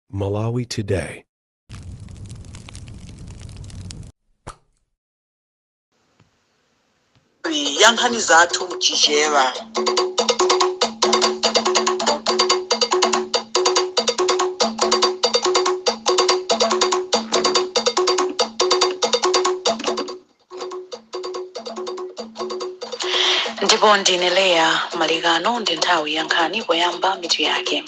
Malawi Today. Ya nkhani zathu m'Chichewa. Ndipo ndine Leya Malikano. Ndi nthawi ya nkhani. Poyamba, mitu yake.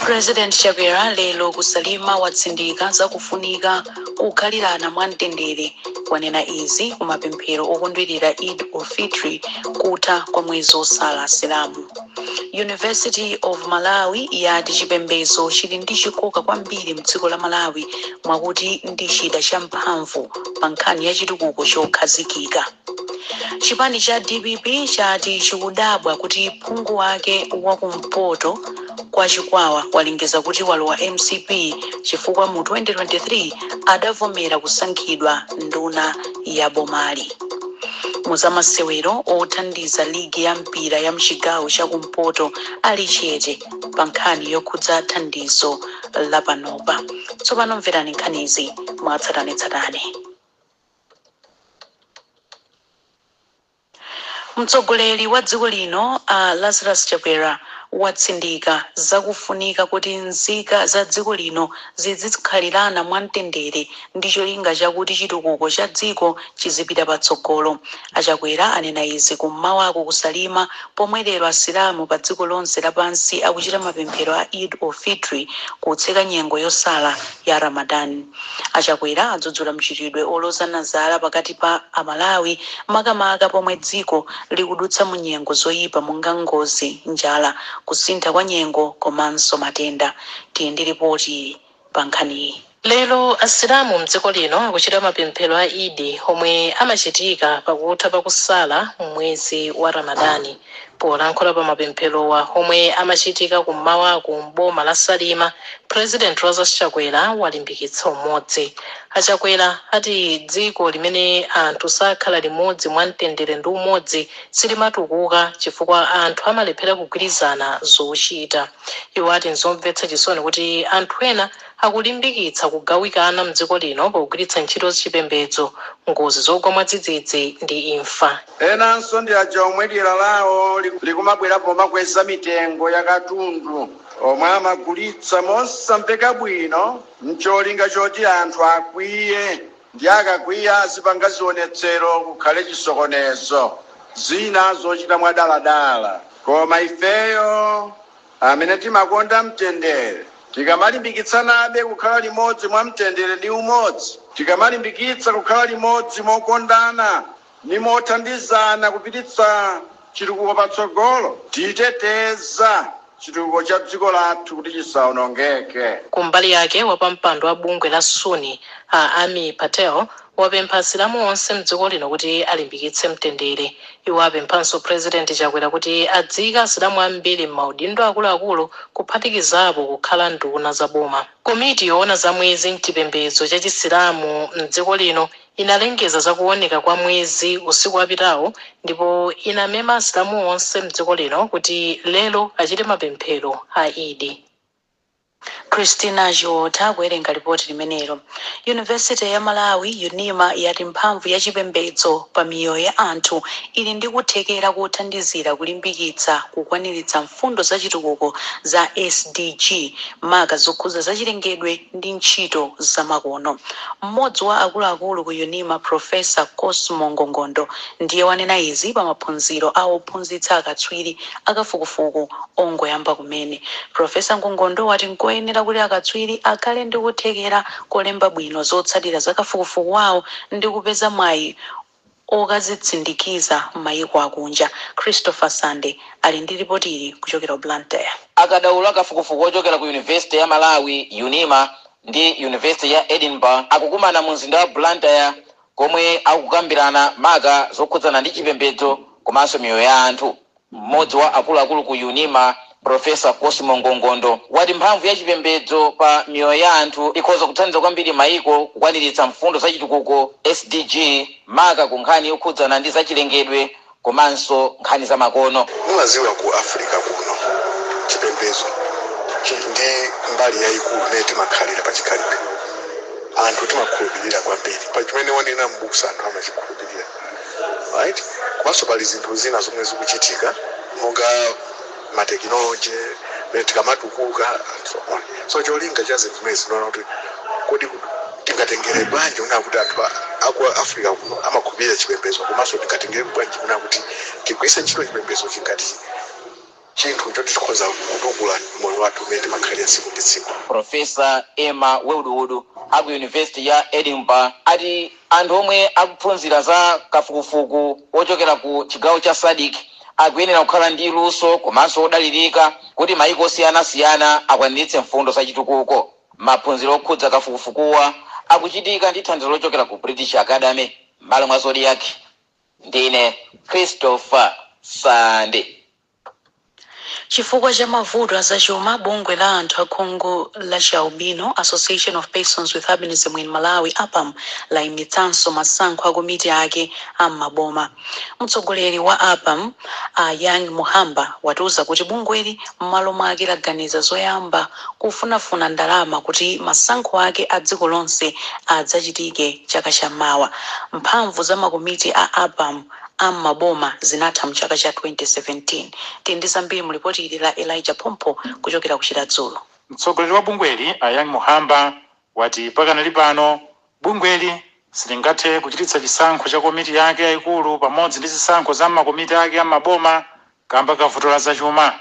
President Chakwera lero kuSalima watsindika zakufunika kukhalirana mwamtendere. Wanena izi kumapemphero okondwerera Eid ul-Fitr, kutha kwa mwezi wosala Asilamu. University of Malawi yati chipembedzo chili ndi chikoka kwambiri mdziko la Malawi, mwakuti ndi chida cha mphamvu pa nkhani ya chitukuko chokhazikika. Chipani cha DPP chati chikudabwa kuti phungu wake wakumpoto kwa Chikwawa walengeza kuti walowa MCP, chifukwa mu 2023 adavomera kusankhidwa nduna ya bomali. Muzamasewero, othandiza ligi ya mpira ya mchigawo chakumpoto ali chete pa nkhani yokhudza thandizo la panopa. Tsopano mverani nkhanizi mwatsatanetsatane. Mtsogoleri wa dziko lino a Lazarus Chakwera watsindika zakufunika kuti nzika za dziko lino zizikhalirana mwamtendere ndi cholinga chakuti chitukuko cha dziko chizipita patsogolo. AChakwera anena izi kum'mawako kuSalima, pomwe lero Asilamu pa dziko lonse lapansi akuchita mapemphero a Eid ul-Fitr, kutseka nyengo yosala ya Ramadan. AChakwera adzudzula mchitidwe olozana zala pakati pa Amalawi, makamaka pomwe dziko likudutsa mu nyengo zoyipa monga ngozi, njala, kusintha kwa nyengo komanso matenda. Tili ndi ripoti pa nkhaniyi. Lero Asilamu mdziko lino akuchita mapemphero a Idi omwe amachitika pakutha pakusala mwezi wa Ramadani. Polankhula pa mapempherowa omwe amachitika kummawaku m'boma la Salima, President Lazarus Chakwera walimbikitsa umodzi. AChakwera ati dziko limene anthu sakhala limodzi mwamtendere ndi umodzi silimatukuka, chifukwa anthu amalephera kugwirizana zochita. Iwo ati nzomvetsa chisoni kuti anthu ena akulimbikitsa kugawikana mdziko lino pogwiritsa ntchito chipembedzo, ngozi zogwa mwadzidzidzi ndi imfa. Enanso ndi aja omwe dyera lawo likumabwera pomakweza mitengo ya katundu omwe amagulitsa mosamveka bwino, mcholinga choti anthu akwiye, ndi akakwiya azipanga zionetsero, kukhale chisokonezo, zina zochita mwadaladala. Koma ifeyo amene timakonda mtendere, tikamalimbikitsanabe kukhala limodzi mwa mtendere ndi umodzi, tikamalimbikitsa kukhala limodzi mokondana ndi mothandizana kupititsa chitukuko patsogolo, titeteza chitukuko cha dziko lathu kuti chisawonongeke. Kumbali yake, wapampando wa bungwe la Sunni a Ami Patel wapempha Asilamu onse mdziko lino kuti alimbikitse mtendere. Iwo apemphanso President Chakwera kuti adziyika Asilamu ambiri m'maudindo akuluakulu, kuphatikizapo kukhala nduna za boma. Komiti yoona za mwezi mchipembedzo cha Chisilamu mdziko lino inalengeza za kuoneka kwa mwezi usiku wapitawo, ndipo inamema Asilamu onse mdziko lino kuti lero achite mapemphero a Idi. Christina Chiotha kuwerenga ripoti limenelo. University ya Malawi, UNIMA, yati mphamvu ya chipembedzo pa miyoyo ya anthu ili ndi kuthekera kothandizira kulimbikitsa kukwaniritsa mfundo za chitukuko za SDG, maka zokhudza zachilengedwe ndi ntchito zamakono. Mmodzi wa akuluakulu ku UNIMA, Professor Cosmo Ngongondo, ndiye wanena izi pa maphunziro a ophunzitsa akatswiri akafukufuku ongoyamba kumene. Professor Ngongondo wati nkoyenera kuti akatswiri akhale ndi kuthekera kolemba bwino zotsatira za kafukufuku wawo ndi kupeza mwayi okazitsindikiza m'mayiko akunja. Christopher Sande ali ndi ripoti kuchokera ku Blantyre. Akadaulo akafukufuku ochokera ku University ya Malawi, UNIMA, ndi University ya Edinburgh akukumana mu mzinda wa Blantyre, komwe akukambirana maka zokhudzana ndi chipembedzo komanso miyoyo ya anthu. Mmodzi wa akuluakulu ku UNIMA, Professor Cosmo Ngongondo, wati mphamvu ya chipembedzo pa miyoyo ya anthu ikhoza kuthandiza kwambiri mayiko kukwaniritsa mfundo za chitukuko SDG, maka ku nkhani yokhudzana ndi zachilengedwe komanso nkhani zamakono. Mumaziwa, ku Africa kuno chipembedzo chili Ndi mbali yayikulu imene timakhalira pachikhalidwe, anthu timakhulupirira kwambiri pa chimene wanena m'busa, anthu amachikhulupirira, right? Komanso pali zinthu zina zomwe zikuchitika monga matekinoloji mene tikamatukuka and so on. So cholinga cha zinthu zimene zinaona kuti kodi tingatengere bwanji kuna kuti anthu aku Africa kuno amakhulupirira chipembedzo, komanso tingatengere bwanji kuna kuti tigwiritse ntchito chipembedzo chingati chinthu choti tikhoza kutukula moyo wathu umene timakhalira tsiku ndi tsiku. Profesa Emma Wellwood aku University ya Edinburgh ati anthu omwe akuphunzira za kafukufuku ochokera ku chigawo cha SADC akuyenera kukhala ndi luso komanso odalirika kuti maiko osiyanasiyana akwaniritse mfundo zachitukuko. Maphunziro okhudza kafukufukuwa akuchitika ndi thandizo lochokera ku British Academy. M'malo mwa Zodiak, ndine Christopher Sande. Chifukwa cha mavuto azachuma, bungwe la anthu akhungu la chialubino, Association of Persons with Albinism in Malawi, APAM, layimitsanso masankho a komiti ake am'maboma. Mtsogoleri wa APAM, a Young Muhamba, watiuza kuti bungweli m'malo mwake laganiza zoyamba kufunafuna ndalama kuti masankho ake a dziko lonse adzachitike chaka chammawa. Mphamvu za makomiti a APAM am'maboma zinatha mchaka cha 2017. Tili ndi zambiri mu ripoti ili la Elijah Pompo kuchokera ku Chiradzulo. Mtsogoleri wa bungweli, a Young Muhamba, wati pakanali pano bungweli silingathe kuchititsa chisankho cha komiti yake yayikulu pamodzi ndi zisankho za makomiti ake am'maboma kamba kavuto la zachuma.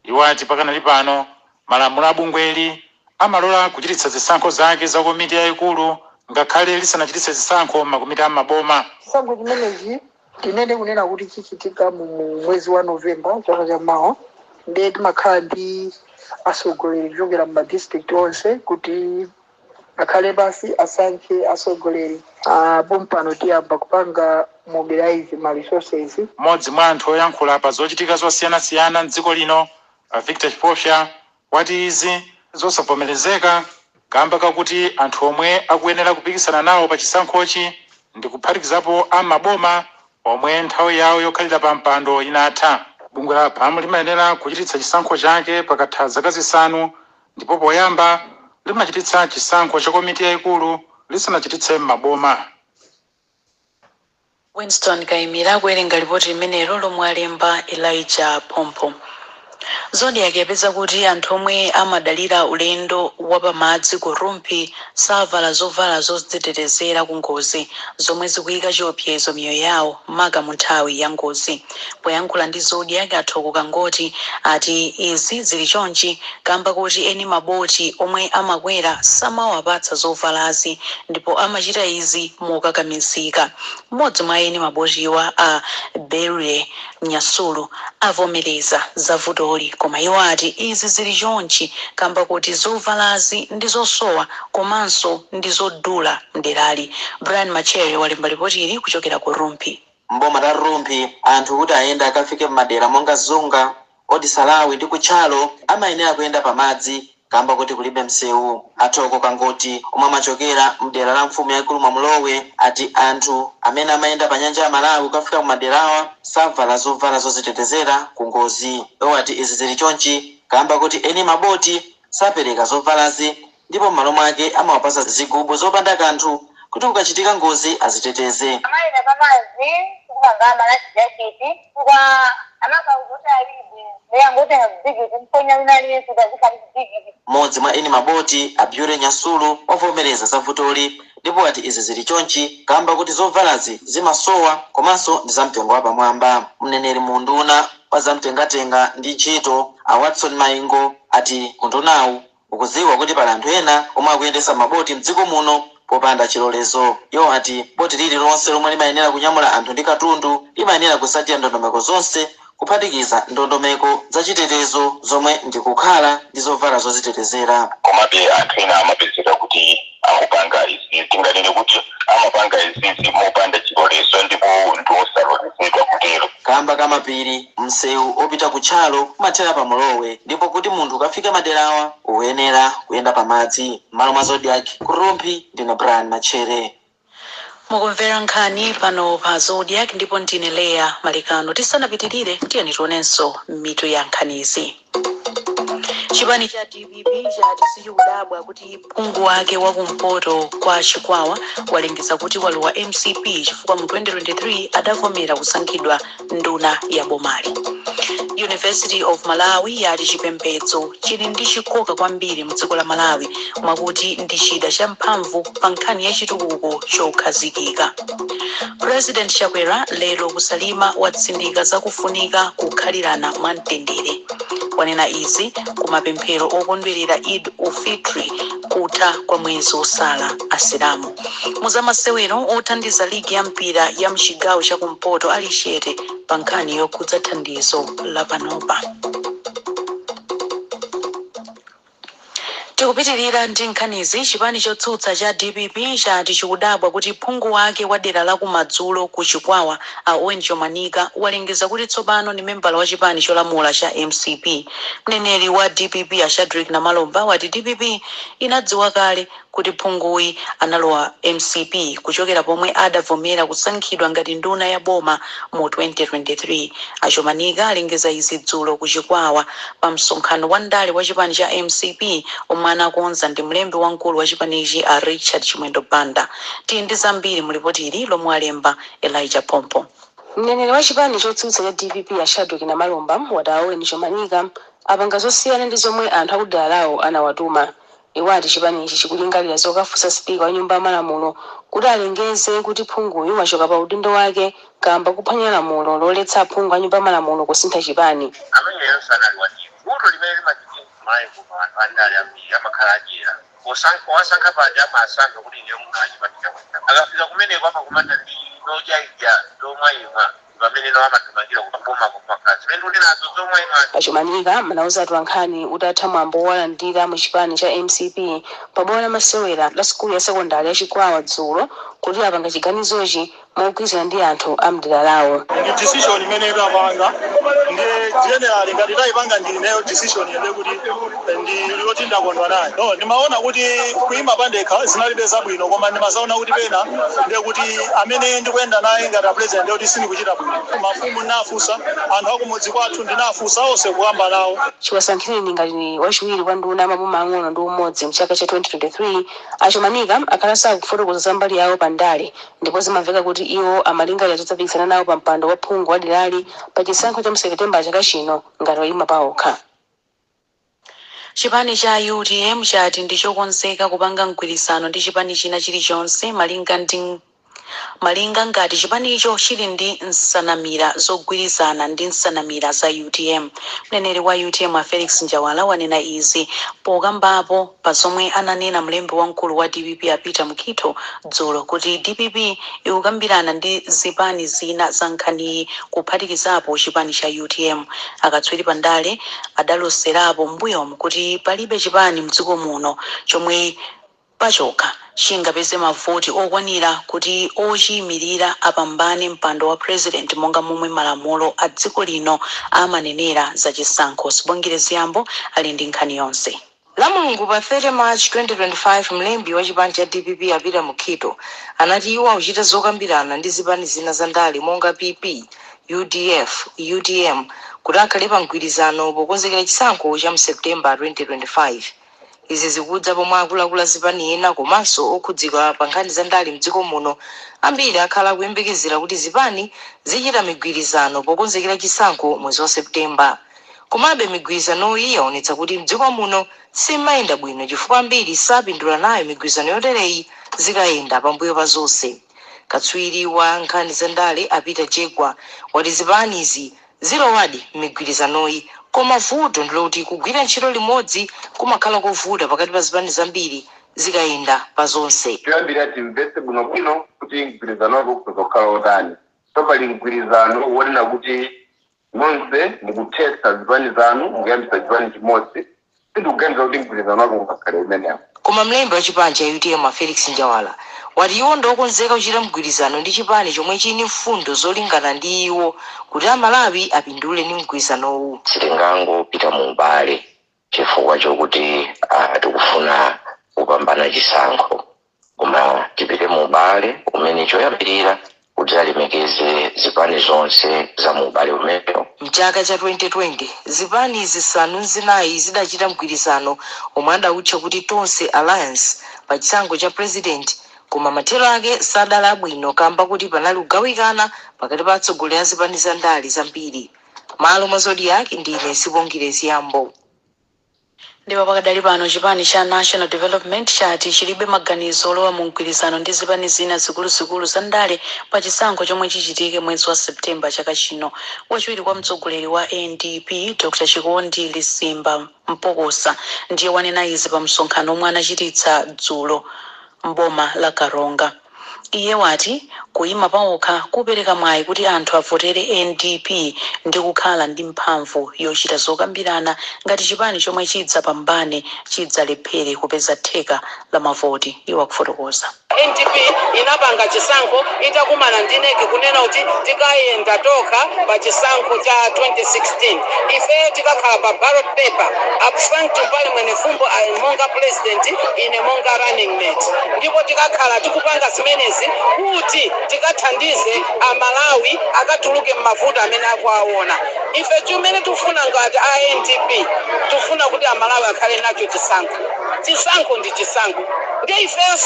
Iwo ati pakanali pano malamulo a bungweli amalola kuchititsa zisankho zake za komiti yayikulu ngakhale lisanachititse zisankho makomiti am'maboma. Chisankho chimenechi tinene kunena kuti chichitika mu mwezi wa Novemba chaka chammawa. Ndiye timakhala ndi atsogoleri kuchokera mu madistrict onse kuti akhale pasi asankhe atsogoleri. Pompano tiyamba kupanga mobilize ma resources. Mmodzi mwa anthu oyankhula pa zochitika zosiyanasiyana mdziko lino, a Victor Chipofya, wati izi zosavomerezeka kamba kakuti anthu omwe akuyenera kupikisana nawo pa chisankhochi ndi kuphatikizapo am'maboma omwe nthawi yawo yokhalira pa mpando inatha. Bungwe la APAM limayenera kuchititsa chisankho chake pakatha zaka 5, ndipo poyamba limachititsa chisankho cha komiti yayikulu lisanachititse m'maboma. Winston Kaimira kuwerenga ripoti limenelo lomwe alemba Elijah Pompo. Zodiak yapeza kuti anthu omwe amadalira ulendo wapamadzi ku Rumphi savala zovala zodzitetezera ku ngozi, zomwe zikuyika chiopsezo miyoyo yawo, maka mu nthawi ya ngozi. Poyankhula ndi Zodiak, Athoko Kangoti ati izi zili chonchi kamba kuti eni maboti omwe amakwera samawapatsa zovalazi ndipo amachita izi mokakamizika. Mmodzi mwa eni mabotiwa, a Berie Nyasulu, avomereza za vutoli, koma iwo ati izi zili chonchi kamba kuti zovalazi ndi zosowa komanso ndi zodula mderali. Brian Machere walemba ripoti ili kuchokera ku Rumphi. Mboma la Rumphi, anthu kuti ayende akafike m'madera monga Zunga, Odisalawi ndi Kutchalo amayenera kuyenda pamadzi kamba kuti kulibe msewu. Athoko Kangoti, omwe amachokera mdera la mfumu yaikulu Mwamulowe, ati anthu amene amayenda pa nyanja ya Malawi kukafika kumaderawa savala zovala zozitetezera ku ngozi. Iwo ati izi zili chonchi kamba kuti eni maboti sapereka zovalazi ndipo m'malo mwake amawapasa zigubu zopanda kanthu kuti kukachitika ngozi aziteteze. Amayenda pamazi kupangama na chijakiti kwa amakauza alibe leyangotenga zijakiti mponya wina aliyense kazikali zijakiti. Mmodzi mwa eni maboti, Abyure Nyasulu, wavomereza za vutoli ndipo ati izi zili chonchi kamba kuti zovalazi zimasowa komanso ndi zamtengo wapamwamba. Mneneri mu nduna wa zamtengatenga ndi ntchito, a Watson Maingo, ati undunawu ukudziwa kuti pali anthu ena omwe akuyendesa maboti mdziko muno popanda chilolezo. Iwo ati boti lililonse lomwe limayenera kunyamula anthu ndi katundu limayenera kusatira ndondomeko zonse, kuphatikiza ndondomeko zachitetezo zomwe ndikukhala ndi zovala zozitetezera. Komabe anthu ena amapezeka kuti akupanga izi, tinganene kuti amapanga izizi mopanda chilolezo ndipo ndi osalolezedwa kutero. Kamba kamapiri, msewu opita kutchalo umathera pa Mulowe ndipo kuti munthu ukafika maderawa uyenera kuyenda pamadzi. M'malo mwa Zodiak ku Rumphi, ndine Brian Machere. Mukumvera nkhani pano pa Zodiak ndipo ndine Leya Malikano. Tisanapitirire, tiyeni tionenso mitu ya nkhanizi. Chipani cha DPP chati sichikudabwa kuti phungu wake wakumpoto kwa Chikwawa walengeza kuti walowa MCP, chifukwa mu 2023 adavomera kusankhidwa nduna ya bomali. University of Malawi yati chipembedzo chili ndi chikoka kwambiri mdziko la Malawi, mwakuti ndi chida cha mphamvu pa nkhani ya chitukuko chokhazikika. President Chakwera lero kuSalima watsindika zakufunika kukhalirana mwamtendere. Wanena izi kumapemphero okondwerera Eid ul-Fitri, kutha kwa mwezi wosala Asilamu. Muzamasewero, othandiza ligi ya mpira ya mchigawo chakumpoto ali chete pa nkhani yokhudza thandizo la panopa. Tikupitirira ndi nkhanizi. Chipani chotsutsa cha DPP chati chikudabwa kuti phungu wake wa dera la kumadzulo ku Chikwawa, a Owen Chomanika, walengeza kuti tsopano ndi membala wa chipani cholamula cha MCP. Mneneri wa DPP, a Shadrick Namalomba, wati DPP inadziwa kale kuti phunguyi analowa MCP kuchokera pomwe adavomera kusankhidwa ngati nduna ya boma mu 2023. Achomanika alengeza izi dzulo ku Chikwawa pa msonkhano wa ndale wa chipani cha MCP omwe anakonza ndi mlembi wamkulu wa chipanichi, a Richard Chimwendo Banda. Tili ndi zambiri mu ripoti ili lomwe alemba Elijah Pompo. Mneneri wa chipani chotsutsa cha DPP, a Shadrick Namalomba, wati Owen Chomanika apanga zosiyana ndi zomwe anthu akudera lawo anawatuma. Iwo ati chipanichi chikulingalira zokafunsa sipika wa nyumba ya malamulo kuti alengeze kuti phunguyu wachoka pa udindo wake kamba kuphwanya lamulo loletsa aphungu a nyumba ya malamulo kusintha chipani. Ameneyo sanali wadimu. Vuto limene limachitika mayi kuno, anthu andale ambiri amakhala adyera. Wasankha paja amasankha kuti ine munthu achipatika. Akafika kumeneko amakumana ndi nodyaidya zomwayimwa, pamene no amathamangira kuboma kumakhala zimene ndikunenazo zomwayimwa. Achomanika manauza atolankhani utatha mwambo wowalandira mu chipani cha MCP pabwalo la masewera la sukulu ya sekondari ya Chikwawa dzulo kuti apanga chiganizochi mogwirizana ndi anthu a mdera lawo. Ndi decision imene tapanga, ndi generally ngati tayipanga ndi ineyo decision yende kuti ndi yoti ndakondwa nayo. No, ndimaona kuti kuyima pandekha zinalibe zabwino, koma ndimazaona kuti pena ndiye kuti amene ndikuyenda naye ngati a president, ndiye kuti sindikuchita bwino. Mafumu ndinafunsa, anthu akumudzi kwathu ndinafunsa, onse kuyamba nawo. Chiwasankhireni ngati wachiwiri kwa nduna ya maboma ang'ono ndi umodzi mchaka cha 2023, Achomanika akhala sakufotokoza za mbali yawo pa ndale, ndipo zimamveka kuti iwo amalingalira zodzapikisana nawo pa mpando wa phungu wa derali pa chisankho cha mSepetemba chaka chino ngati oyima paokha. Chipani cha UTM chati ndi chokonzeka kupanga mgwirizano ndi chipani china chilichonse, malinga ngati chipanicho chili ndi nsanamira zogwirizana ndi nsanamira za UTM. Mneneri wa UTM, a Felix Njawala, wanena izi pokambapo pa zomwe ananena mlembi wamkulu wa DPP, a Peter Mukhito, dzulo kuti DPP ikukambirana ndi zipani zina za nkhaniyi, kuphatikizapo chipani cha UTM. Akatswiri pandale adaloserapo m'mbuyomu kuti palibe chipani mdziko muno chomwe pachokha chingapeze mavoti okwanira kuti ochiyimirira apambane mpando wa president, monga momwe malamulo a dziko lino amanenera za chisankho. Sibongere Ziyambo ali ndi nkhani yonse. La Mulungu pa 30 March 2025, mlembi wa chipani cha DPP, a Peter Mukhito, anati iwo akuchita zokambirana ndi zipani zina za ndale monga PP, UDF, UTM kuti akhale pa mgwirizano pokonzekera chisankho cha mSeptemba 2025. Izi zikudza pomwe akuluakulu a zipani ena komanso okhudzidwa pa nkhani za ndale mdziko muno ambiri akhala akuyembekezera kuti zipani zichita migwirizano pokonzekera chisankho mwezi wa Septemba. Komabe migwirizanoyi yaonetsa kuti mdziko muno simayenda bwino, chifukwa ambiri sapindula nayo migwirizano yotereyi zikayenda pambuyo pa zonse. Katswiri wa nkhani za ndale, a Peter Jegwa, wati zipanizi zilowadi m'migwirizanoyi, koma vuto ndiloti kugwira ntchito limodzi kumakhala kovuta pakati pa zipani zambiri zikayenda pa zonse. Choyambira timvetse bwinobwino kuti mgwirizano wake ukhoza kukhala otani. So pali mgwirizano wonena kuti nonse mukuthetsa zipani zanu, mukuyambisa chipani chimodzi, sindikuganiza kuti mgwirizano wake ungakhale umenewo. Koma mlembi wa chipani cha UTM, a Felix Njawala, wati iwo ndiokonzeka kuchita mgwirizano ndi chipani chomwe chili mfundo zolingana ndi iwo kuti Amalawi apindule ndi mgwirizanowu. Sitingangopita mu ubale chifukwa chokuti tikufuna kupambana chisankho, koma tipite mu ubale umene choyambirira Kuti alemekeze zipani zonse za mu ubale umenewo. Mchaka cha 2020, zipani zisanu zinayi zidachita mgwirizano omwe adawutcha kuti Tonse Alliance pa chisankho cha president, koma mathero ake sadali abwino kamba kuti panali kugawikana pakati pa atsogoleri a zipani za ndale zambiri. Malo mwa Zodiak, ndine Sibongile Ziyambo. Ndipo pakadali pano, chipani cha National Development chati chilibe maganizo olowa mu mgwirizano ndi zipani zina zikuluzikulu za ndale pa chisankho chomwe chichitike mwezi wa Septemba chaka chino. Wachiwiri kwa mtsogoleri wa NDP, Dr Chikondi Lisimba Mpokosa, ndiye wanena izi pa msonkhano omwe anachititsa dzulo mboma la Karonga. Iye wati kuyima pawokha kupereka mwayi kuti anthu avotere NDP ndi kukhala ndi mphamvu yochita zokambirana ngati chipani chomwe chidzapambane chidzalephere kupeza theka la mavoti. Iwo akufotokoza. NDP inapanga chisankho itakumana ndi NEC kunena kuti tikayenda tokha pa chisankho cha 2016. Ife tikakhala pa ballot paper, a Frank Tumpale Mwenefumbo monga president, ine monga running mate, ndipo tikakhala tikupanga zimenezi kuti tikathandize Amalawi akatuluke m'mavuto amene akuwaona. Ife chimene tikufuna ngati a NDP, tikufuna kuti Amalawi akhale nacho chisankho. Chisankho ndi chisankho. Ndiye ifenso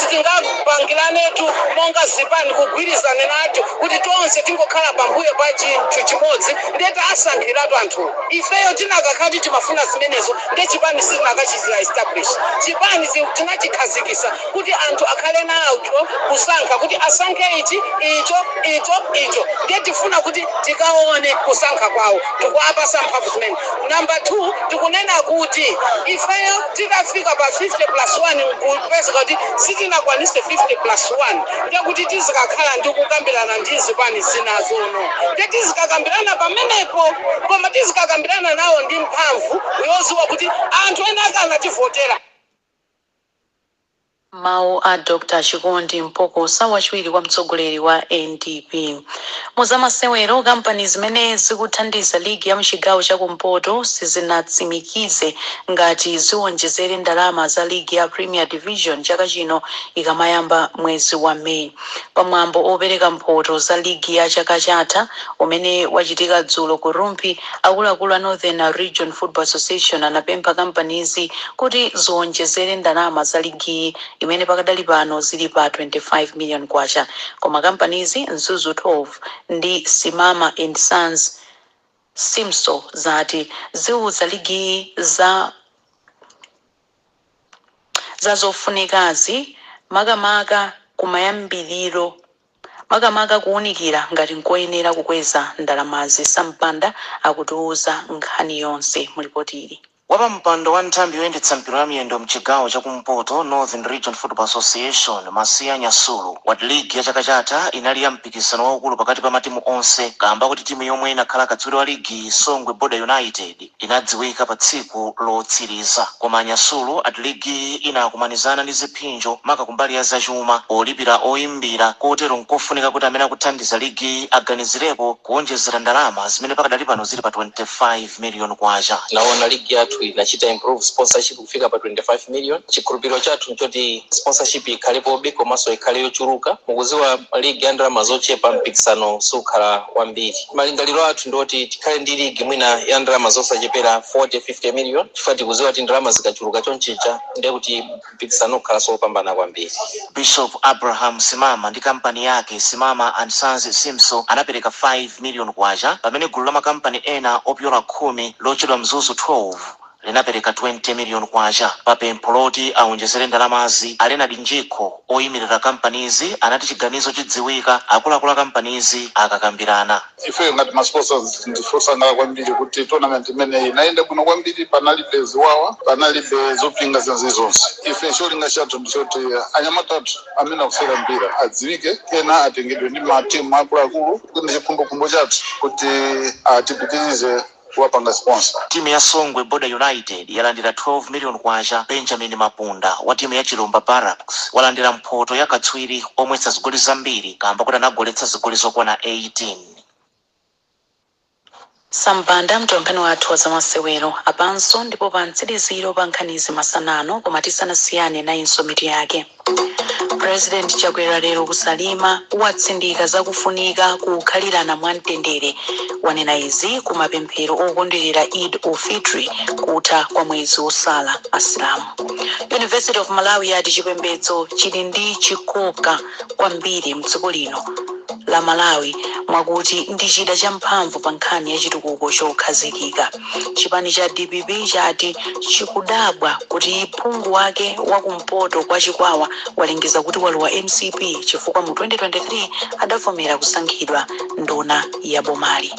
sitingapangiranetu monga zipani kugwirizana nacho kuti tonse tingokhala pambuyo pa chinthu chimodzi, ndiye tasankhiratu anthu. Ifeyo tinakakhati timafuna zimenezo, ndiye chipani sitinakachitira establish. Chipani tinachikhazikisa kuti anthu akhale nacho kusankha, kuti asankhe ichi, icho, icho, icho. Ndiye tifuna kuti tikaone kusankha kwawo, tikuapasa mphamvu zimene. Namba 2, tikunena kuti ifeyo tikafika pa 50 plus 1, kupeza kuti sitinakwanise 50 plus 1, ndiye kuti tizikakhala ndi kukambirana ndi zipani zinazono. Ndiye tizikakambirana pamenepo, koma tizikakambirana nawo ndi mphamvu yoziwa kuti anthu ena akanativotera. Mawu a Dr Chikondi Mpokosa, wachiwiri kwa mtsogoleri wa NDP. Muzamasewero, kampani zimene zikuthandiza ligi ya mchigawo chakumpoto sizinatsimikize ngati ziwonjezere ndalama za ligi ya Premier Division chaka chino ikamayamba mwezi wa Meyi. Pamwambo opereka mphoto za ligi ya chaka chatha umene wachitika dzulo ku Rumphi, akuluakulu a Northern Region Football Association anapempha kampanizi kuti ziwonjezere ndalama za ligiyi imene pakadali pano zili pa 25 million kwacha. Koma kampanizi, Mzuzu 12 ndi Simama and Sons Simso, zati ziwuza ligiyi za zofunikazi, makamaka kumayambiriro, makamaka kuwunikira ngati nkoyenera kukweza ndalamazi. Sampanda akutiuza nkhani yonse mulipoti ili. Wapampando wa nthambi yoyendetsa mpira wa miyendo mchigawo chakumpoto, Northern Region Football Association, Masiya Nyasulu, wati ligi ya chaka chatha inali ya mpikisano waukulu pakati pa matimu onse, kamba kuti timu yomwe inakhala katswiri wa ligi, Songwe Border United, inadziwika pa tsiku lotsiriza. Koma Nyasulu ati ligi inakumanizana ndi ziphinjo, maka kumbali ya zachuma polipira oyimbira, kotero nkofunika kuti amene akuthandiza ligi aganizirepo kuwonjezera ndalama zimene pakadali pano zili pa 25 million kwacha. Naona ligi yathu inachita improve sponsorship kufika pa 25 million. Chikhulupiriro chathu nchoti sponsorship ikhalepobe komanso ikhale yochuluka. Mukuziwa, ligi ya ndalama zochepa mpikisano sukhala wambiri. Malingaliro athu ndoti tikhale ndi ligi mwina ya ndalama zosachepera 40 50 million, chifukwa tikuziwa kuti ndalama zikachuluka chonchicha, ndiye kuti mpikisano ukhalanso wopambana kwambiri. Bishop Abraham Simama ndi kampani yake Simama and Sons Simso anapereka 5 million kwacha, pamene gulu la makampani ena opyola 10 lotchedwa Mzuzu 12 linapereka 20 million kwacha. Pa pempho loti awonjezere ndalamazi, a Leonard Njikho oyimirira kampanizi anati chiganizo chidziwika akuluakulu a kampanizi akakambirana. Ife ngati masponsors ndifosangalala kwambiri kuti tournament imeneyi inayenda bwino kwambiri, panalibe ziwawa, panalibe zopinga zina zonse. Ife cholinga chathu ndichoti anyamata athu amene akusewera mpira adziwike, ena atengedwe ndi matimu akuluakulu. Ndi chikhumbokhumbo chathu kuti tipitirize kuwapanga sponsor. Timu ya Songwe Border United yalandira 12 million kwacha. Benjamin Mapunda wa timu ya Chilumba Barracks walandira mphoto ya katswiri omwetsa zigoli zambiri kamba kuti anagoletsa zigoli zokwana 18. Sampanda, mtolankhani wathu wa zamasewero. Apanso ndipo pa mtsiriziro pa nkhanizi masanano, koma tisanasiyane nayinso mitu yake. President Chakwera lero kuSalima watsindika zakufunika kukhalirana mwamtendere. Wanena izi ku mapemphero okondwerera Eid ul-Fitri, kutha kwa mwezi wosala Asilamu. University of Malawi yati chipembedzo chili ndi chikoka kwambiri mdziko lino la Malawi, mwakuti ndi chida champhamvu pa nkhani ya chitukuko chokhazikika. Chipani cha DPP chati chikudabwa kuti phungu wake wakumpoto kwa Chikwawa walengeza kuti walowa MCP, chifukwa mu 2023 adavomera kusankhidwa nduna ya bomali.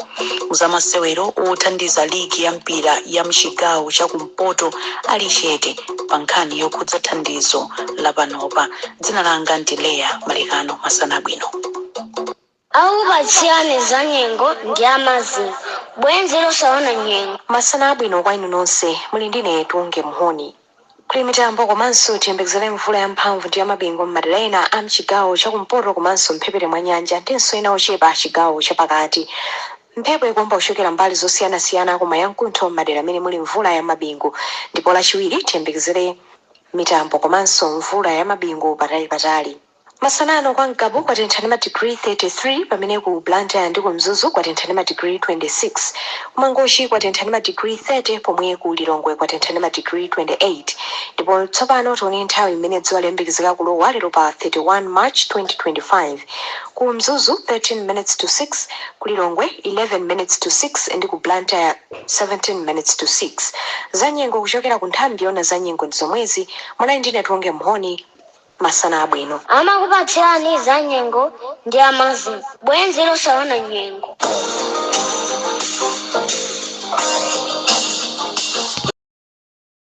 Zamasewero: othandiza ligi ya mpira ya mchigawo chakumpoto ali chete pa nkhani yokhudza thandizo la panopa. Dzina langa ndi Leya Malekano. Masana bwino. Akupatsirani za nyengo ndi amazing bwenzi losaona nyengo. Masana abwino kwa inu nonse. Muli ndine Tunge Mhoni. Kuli mitambo komanso tiyembekezere mvula yamphamvu ndi yamabingu m'madera ena a mchigawo chakumpoto komanso mphepete mwa nyanja, ndinso ena ochepa chigawo chapakati. Mphepo ikuomba kuchokera mbali zosiyanasiyana, koma yamkuntho m'madera amene muli mvula yamabingu. Ndipo Lachiwiri tiyembekezere mitambo komanso mvula yamabingu patali patali. Masanano kwa Ngabu kwatentha ndi madigiri 33, pamene ku Blantyre ndi ku Mzuzu kwatentha ndi madigiri 26. Kumangochi kwatentha ndi madigiri 30, pomwe ku Lilongwe kwatentha ndi madigiri 28. Ndipo tsopano tione nthawi imene dzuwa liyembekezeka kulowa lero pa 31 March 2025. Ku Mzuzu 13 minutes to 6, ku Lilongwe 11 minutes to 6, ndi ku Blantyre 17 minutes to 6. Zanyengo kuchokera ku nthambi yona za nyengo ndi zomwezi. Mwana ndine Tonge Mhoni. Masana abwino. Amakupatsirani za nyengo ndi amazing bwenzi losaona nyengo.